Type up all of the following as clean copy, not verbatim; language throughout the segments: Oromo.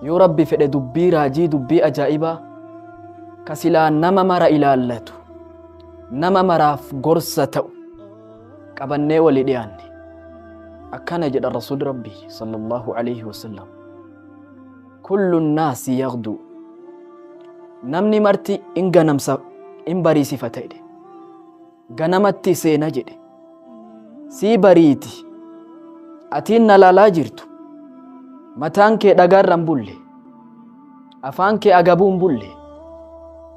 Yoo Rabbi fedhe dubbii raajii, dubbii ajaa'ibaa ka silaa nama mara ilaallatu, nama maraaf gorsa ta'u qabannee wali dhiyaanne. Akkana jedha Rasuulli Rabbii sallallahu alayhi wasallam: Kullu naasi yaghduu, namni marti in ganamsa, in bariisifata jedhe, ganamatti seena jedhe. Sii bariiti, atiin na laalaa jirtu, mataan kee dhagaarra hin bulle, afaan kee agabuu hin bulle,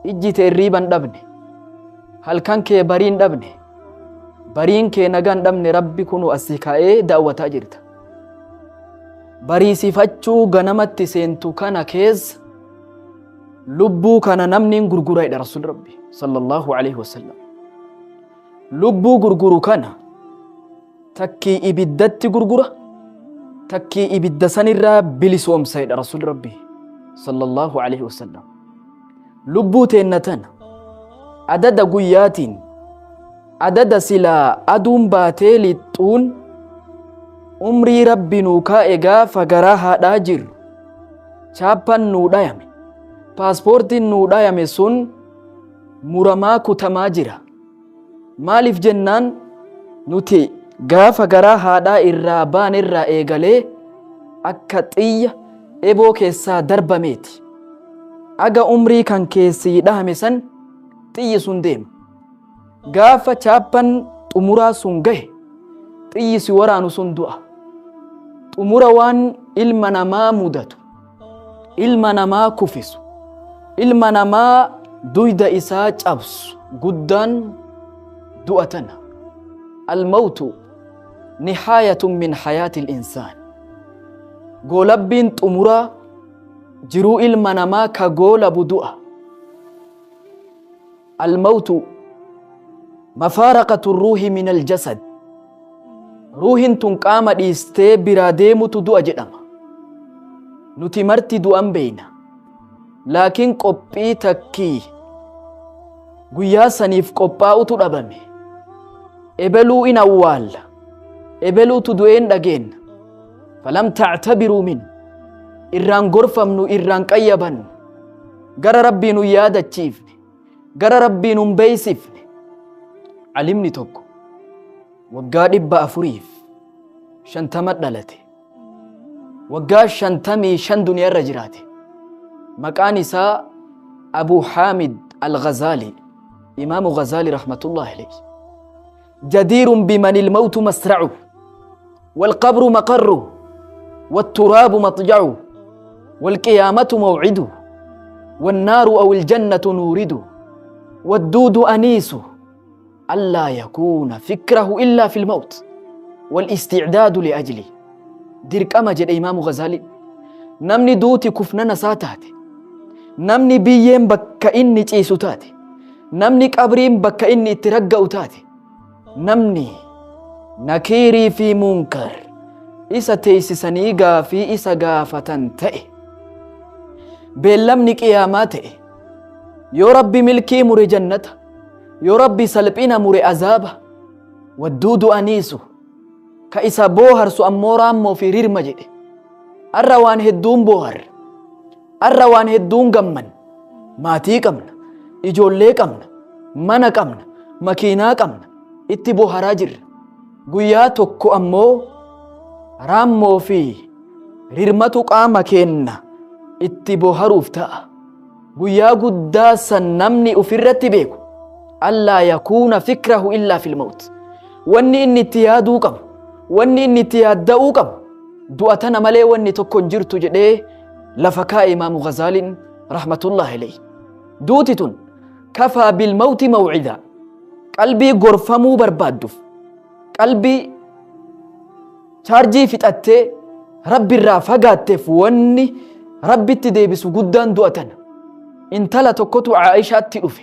ijji tee irriiba hin dhabne, halkan kee barii hin dhabne, bariin kee nagaa hin dhabne. Rabbi kunu asii kaa'ee daawwataa jirta. Bariisifachuu ganamatti seentu kana keessa lubbuu kana namni hin gurgura jedha Rasuul Rabbi sallallahu alaihi wasallam. Lubbuu gurguru kana takkii ibiddatti gurgura, takkii ibidda sanirraa bilisoomsa jedha Rasuul Rabbi sallallahu alaihi wasallam. Lubbuu teenna tana adada guyyaatiin, adada silaa aduun baatee lixxuun, umrii Rabbi nuu kaa'e gaafa garaa haadhaa jirru chaappan nuu dhayame, paaspoortiin nuu dhayame sun muramaa kutamaa jira. Maaliif jennaan, nuti gaafa garaa haadhaa irraa baan irraa eegalee akka xiyya eboo keessaa darbameeti. Aga umrii kan keessii dhahame san xiyyi sun deema. Gaafa chaappan xumuraa sun gahe, xiyyi si waraanu sun du'a. Xumura waan ilma namaa mudatu, ilma namaa kufisu, ilma namaa duyda isaa cabsu guddaan du'a tana. Almawtu nihaayatun min hayaati insaan. Goolabbiin xumuraa jiruu ilma namaa ka goolabu du'a. Almawtu mafaaraqatu ruuhi min aljasad. Ruuhin tun qaama dhiistee biraa deemutu du'a jedhama. Nuti marti du'an beeyna. Laakiin qophii takkii guyyaa saniif qophaa'utu dhabame. Ebeluu in awwaalla. Ebeluutu du'een dhageenna. Falam tactabiruu min. Irraan gorfamnu, irraan qayyabannu. Gara Rabbii nu yaadachiifne. Gara Rabbii nun beeysifne. Alimni tokko waggaa 450 dhalate. Waggaa 55 duniyaarra jiraate. Maqaan isaa Abu Haamid Al-Ghazali. Imaamu Ghazali rahmatullahi alayhi. Jadiirun biman ilmawtu masra'u والقبر مقره والتراب مضجعه والقيامة موعده والنار أو الجنة نورده والدود أنيسه، ألا يكون فكره إلا في الموت والاستعداد لأجله. Dirqama jedhe Imaamu Ghazali. Namni duuti kufnana isaa taate, namni biyyeen bakka inni ciisu taate, namni qabriin bakka inni itti ragga'u taate, namni Nakiirii fi Munkar isa teessisanii gaafii isa gaafatan ta'e, beellamni qiyaamaa ta'e, yoo Rabbi milkii mure jannata, yoo Rabbi salphina mure azaaba. Wadduudu aniisu, ka isa booharsu ammoo raammoo fi rirma jedhe. Arra waan hedduun booharra, arra waan hedduun gamman. Maatii qabna, ijoollee qabna, mana qabna, makiinaa qabna, itti booharaa jirra. Guyyaa tokko ammoo raammoo fi rirmatu qaama keenna itti booharuuf ta'a. Guyyaa guddaa san namni ofirratti beeku allaa yakuuna fikrahu illaa fil mawt. Wanni inni itti yaaduu qabu, wanni inni itti yaadda'uu qabu du'a tana malee wanni tokko hin jirtu jedhee lafa kaa'e Imaamu Ghazaaliin rahmatullahi alayhi. Duuti tun kafaa bil mawti mawcidaa. Qalbii gorfamuu barbaadduuf, qalbii chaarjii fixattee Rabbi irraa fagaatteef, wanni Rabbitti deebisu guddaan du'a tana. Intala tokkotu Aayishaatti dhufe.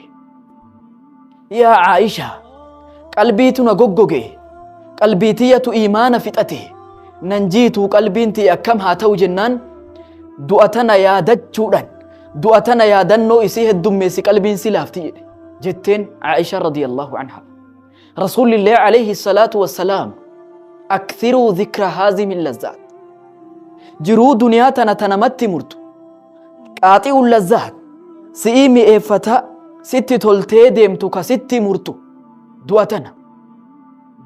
Yaa Aayishaa, qalbiitu na goggoge, qalbii tiyyatu imaana fixate, nan jiituu, qalbiin tiyya akkam haa ta'u jennaan, du'a tana yaadachuudhaan, du'a tana yaadannoo isii heddummeessi, qalbiin si laafti jedhe jetteen Aayishaa radiyallahu anha. Rasuulillee alayhi salaatu wassalaam, akthiruu dhikra haazimi lazzaat. Jiruu duniyaa tana tanamatti murtu. Qaaxi'uun lazzaat si'ii mi'eeffataa sitti toltee deemtu ka sitti murtu du'a tana.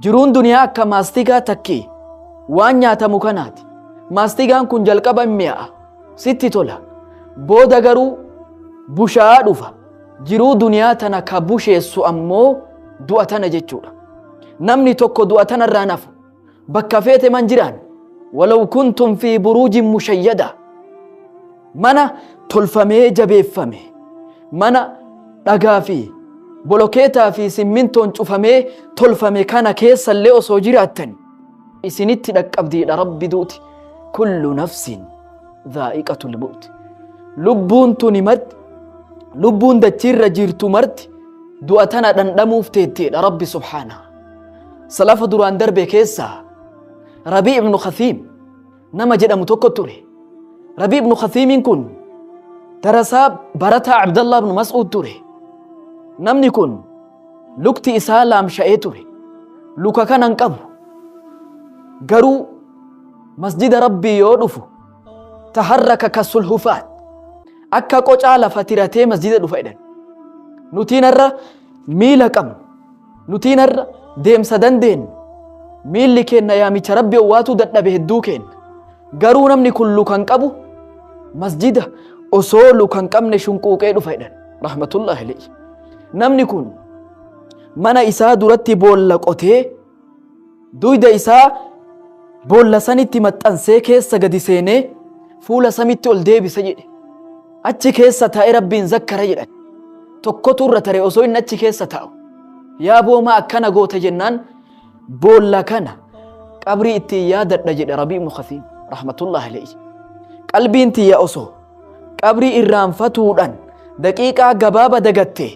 Jiruun duniyaa akka maastigaa takkii waan nyaatamu kanaati. Maastigaan kun jalqaba hin mi'aa'a, sitti tola. Booda garuu bushaa'aa dhufa. Jiruu duniyaa tana ka busheessu ammoo du'a tana jechuudha. Namni tokko du'a tanarraa nafu bakka feete man jiraan walaw kuntum fi buruujin mushayyada, mana tolfamee jabeeffame, mana dhagaa fi bolokeetaa fi simmintoon cufamee tolfame kana keessallee osoo jiraattan isinitti dhaqqabdiidha Rabbi duuti. Kullu nafsin dhaa'iqatul mawt. Lubbuun tuni marti, lubbuun dachiirra jirtu marti du'a tana dhandhamuuf teetteedha Rabbi subhaana. Salafa duraan darbe keessaa Rabii ibnu Khasiim nama jedhamu tokko ture. Rabii ibnu Khasiimiin kun darasaa barataa Abdallah ibnu Mas'uud ture. Namni kun lukti isaa laamsha'ee ture. Luka kana hin qabu. Garuu masjida Rabbii yoo dhufu taharraka kasulhufaat, akka qocaa lafa tiratee masjida dhufa jedhan. Nutiin har'a miila qabnu, nutiin har'a deemsa dandeenyu, miilli keenna yaamicha Rabbi owwaatuu dadhabe hedduu keenna. Garuu namni kun luka hin qabu, masjida osoo luka hin qabne shunquuqee dhufa jedhan. Rahmatullahi alayhi. Namni kun mana isaa duratti boolla qotee duyda isaa boolla sanitti maxxansee keessa gadi seenee fuula samitti ol deebisa jedhe. Achi keessa taa'ee Rabbiin zakkara jedhan. Tokkotu irra tare osoo inni achi keessa taa'u. Yaa boomaa akkana goota jennaan, boolla kana qabrii ittiin yaadadha jedhe Rabii ibnu Khasiim rahmatullahi alayhi. Qalbiin tiyya osoo qabrii irraanfatuudhaan daqiiqaa gabaaba dagatte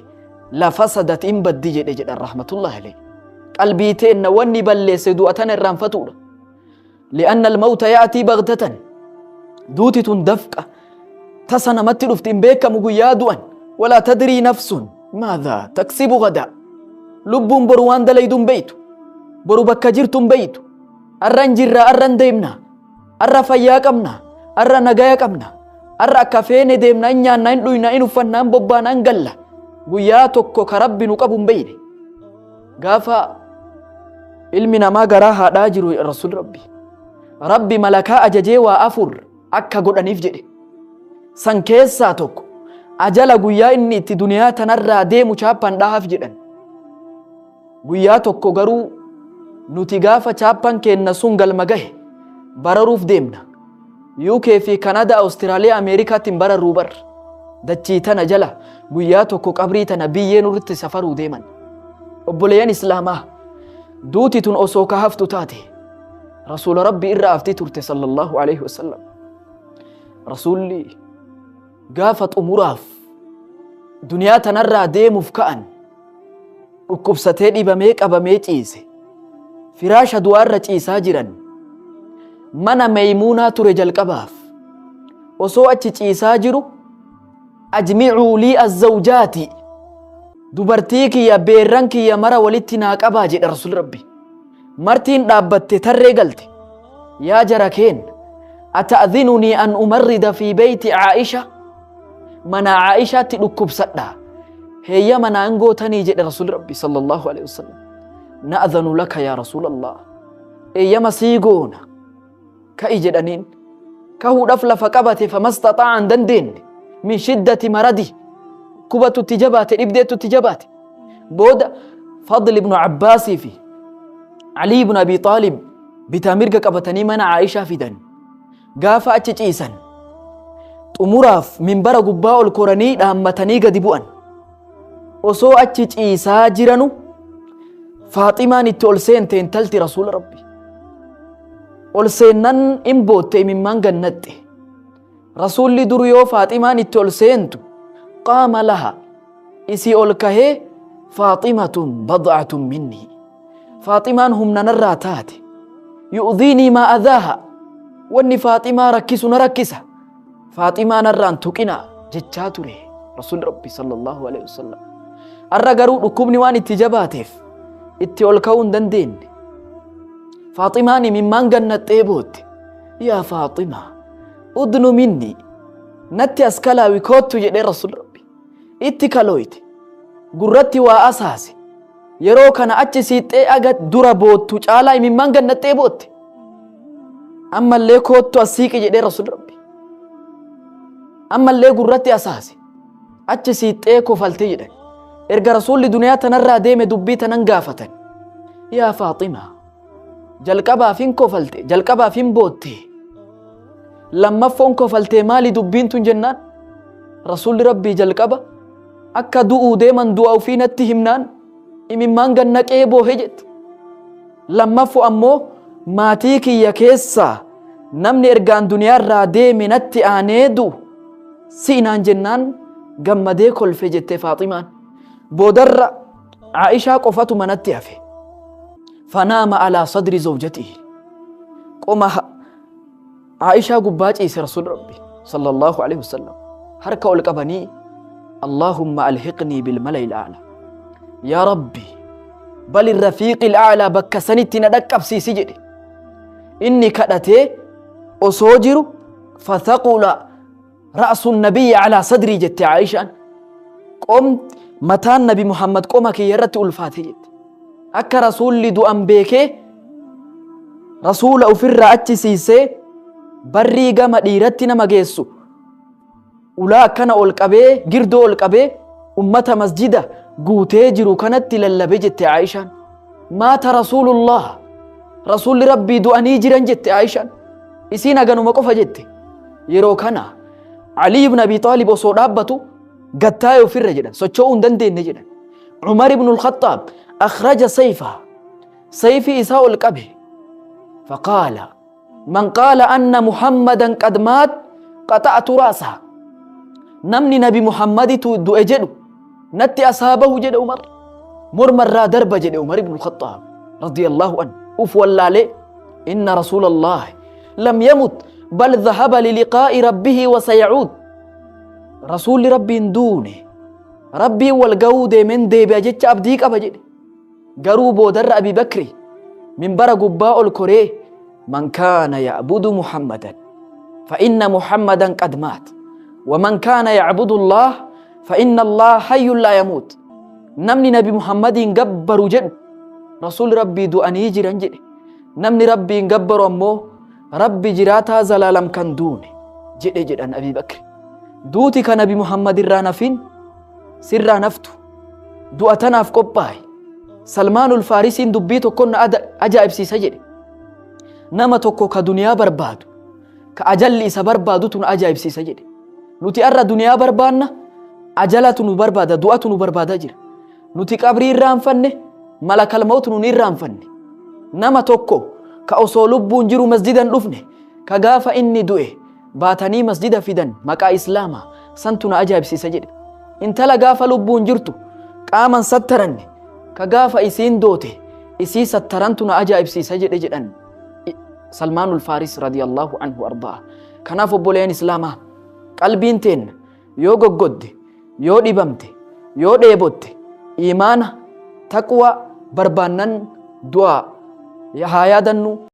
lafa sadat hin baddi jedhe jedhan rahmatullahi alayhi. Qalbii teenna wanni balleesse du'a tana irraanfatuudha. Li'anna al-mawta ya'tii baghtatan. Duuti tun dafqa tasa namatti dhufti, hin beekamu guyyaa du'an. Walaa tadrii nafsun maadhaa taksibu gadaa. Lubbuun boru waan dalaydu hin beeytu. Boru bakka jirtu hin beeytu. Arra hin jirra, arra hin deemna. Arra fayyaa qabna, arra nagaya qabna. Arra akka feene deemna, hin nyaanna, hin dhuyna, hin uffanna, hin bobbaana, hin galla. Guyyaa tokko ka Rabbi nu qabu hin beeyne. Gaafa ilmi namaa garaa haadhaa jiru Rasuul Rabbi. Rabbi malakaa ajajee waa afur akka godhaniif jedhe. San keessaa tokko ajala guyyaa inni itti duniyaa tanarraa deemu chaappaan dhahaaf jedhan. Guyyaa tokko garuu nuti gaafa chaappaan keenna sun galma gahe bararuuf deemna. UK fi Kanada, Awustiraaliyaa, Ameerikaatti hin bararruu bar. Dachii tana jala guyyaa tokko qabrii tana biyyee nurratti safaruu deeman. Obboleeyyan Islaamaa, duuti tun osoo ka haftu taate Rasuula Rabbi irra hafti turte sallallahu alaihi wasallam. Rasuulli gaafa xumuraaf duniyaa tanarraa deemuuf ka'an dhukkubsatee dhibamee qabamee ciise. Firaasha du'aarra ciisaa jiran. Mana Meeymuunaa ture jalqabaaf. Osoo achi ciisaa jiru, ajmi'uu lii azzawjaati, dubartii kiyya beerran kiyya mara walitti naa qabaa jedhe Rasuulli Rabbi. Martiin dhaabbatte, tarree galte. Yaa jara keen, ata'dhinunii an umarrida fi beeyti Aa'isha, mana Aa'ishaatti dhukkubsadha. Heeyyama naan gootanii jedhe Rasuulli Rabbi sallallahu alaihi wasallam. Na'dhanu laka yaa Rasuulallah. Eeyyama sii goona. Ka'i jedhaniin. Kahuudhaaf lafa qabate, famastaxaa'an dandeenye. Min shiddati maradi. Dhukkubatu itti jabaate, dhibdeetu itti jabaate. Booda Fadl ibnu Abbaasii fi Ali ibnu Abi Xaalib bitaa mirga qabatanii mana Aa'ishaa fidan. Gaafa achi ciisan xumuraaf minbara gubbaa ol koranii dhaammatanii gadi bu'an. Osoo achi ciisaa jiranu Faaximaan itti ol seente, intalti Rasuula Rabbi. Ol seennan in bootte, imimmaan gannaxxe. Rasuulli dur yoo Faaximaan itti ol seentu qaama laha isii ol kahee, Faaximatun bad'atun minni. Faaximaan humna narraa taate. Yu'dhiinii maa adhaaha. Wanni Faaximaa rakkisu na rakkisa. Faaximaa narraan tuqinaa jechaa ture Rasuulli Rabbi sallallahu alaihi wasallam. Arra garuu dhukkubni waan itti jabaateef itti ol ka'uu hin dandeenye. Faaximaan imimmaan gannaxxee bootte. Yaa Faaximaa, udnu minni. Natti as kalaawi koottu jedhee Rasuulli Rabbi. Itti kalooyte. Gurratti waa asaase. Yeroo kana achi siixxee aga dura boottu caalaa imimmaan gannaxxee bootte. Ammallee koottu as siiqi jedhee Rasuulli Rabbi. Ammallee gurratti asaase. Achi siixxee kofaltee jedhan. Erga Rasuulli duniyaa tanarraa deeme dubbii tanan gaafatan. Yaa Faaximaa, jalqabaaf hin kofalte, jalqabaaf hin bootte. Lammaffoon kofaltee maali dubbiin tun jennaan? Rasuulli Rabbii jalqaba akka du'uu deeman du'a ofii natti himnaan imimmaan gannaqee boohe jette. Lammaffo ammoo maatii kiyya keessaa namni ergaan duniyaarraa deeme natti aanee du'u si'i naan jennaan gammadee kolfe jette Faaximaan. Boodarra Aa'ishaa qofatu manatti hafe. Fanaama alaa sadri zawjatihi. Qoma Aa'ishaa gubbaa ciise Rasuulli Rabbi sallallahu alaihi wasallam. Harka ol qabanii Allahumma alhiqnii bil mala'il a'la. Yaa Rabbi bal rafiiqil a'laa bakka sanitti na dhaqqabsiisi jedhe. Inni kadhatee osoo jiru fathaqula ra'su nabiyyi alaa sadrii jette Aa'ishaan. Qom mataan Nabi Muhammad qoma kiyya irratti ulfaate jette. Akka Rasuulli du'an beekee Rasuula ofirraa achi siisee barrii gama dhiiratti nama geessu ulaa akkana ol qabee girdoo ol qabee ummata masjida guutee jiru kanatti lallabe jette Aayishaan. Maata Rasuulullah Rasuulli Rabbii du'anii jiran jette Aayishaan. Isiin haganuma qofa jette. Yeroo kana Ali ibn Abi Xaalib osoo dhaabbatu gattaa'e ofirra jedhan socho'uu hin dandeenye jedhan. Umar ibn al-Khattaab akhraja sayfa sayfii isaa ol qabe. Faqaala man qaala anna Muhammadan qad maat qaxa'tu ra'sa. Namni Nabi Muhammaditu du'e jedhu natti asaabahu jedhe Umar. Morma irraa darba jedhe Umar ibn al-Khattaab radiyallahu anhu. Uf wallaalee inna rasuulallah lam yamut bal dhahaba liliqaa'i rabbihi wa sayacuud. Rasuulli Rabbiin duune Rabbiin wal ga'uu deemeen deebi'a jecha abdii qaba jedhe. Garuu boodarra Abi Bakri minbara gubbaa ol koree man kaana ya'budu Muhammadan fa inna Muhammadan qad maat wa man kaana ya'budu Allah fa inna Allah hayyun laa yamuut. Namni Nabi Muhammadiin gabbaru jedhu Rasuulli Rabbii du'anii jiran jedhe. Namni Rabbiin gabbaru ammoo Rabbi jiraataa zalaalam kan duune jedhe jedhan Abi Bakri. Duuti ka Nabi Muhammad irraa nafin sirraa naftu. Du'a tanaaf qophaa'i. Salmaanul Faarisiin dubbii tokkon na ajaa'ibsiisa jedhe. Nama tokko ka duniyaa barbaadu, ka ajalli isa barbaadutu na ajaa'ibsiisa jedhe. Nuti arra duniyaa barbaanna, ajalatu nu barbaada, du'atu nu barbaadaa jira. Nuti qabrii irraanfanne, malakal mawt nun irraanfanne. Nama tokko ka osoo lubbuun jiru masjida hin dhufne, ka gaafa inni du'e baatanii masjida fidan maqaa Islaamaa santu na ajaa'ibsiisa jedhe. Intala gaafa lubbuun jirtu qaaman sattaranne, ka gaafa isiin doote isii sattarantu na ajaa'ibsiisa jedhe jedhan Salmaanul Faaris radiyallahu anhu ardaa. Kanaaf obboleeyyan Islaamaa qalbiin teenna yoo goggodde, yoo dhibamte, yoo dheebotte, iimaana, taqwa barbaannan du'aa haa yaadannu.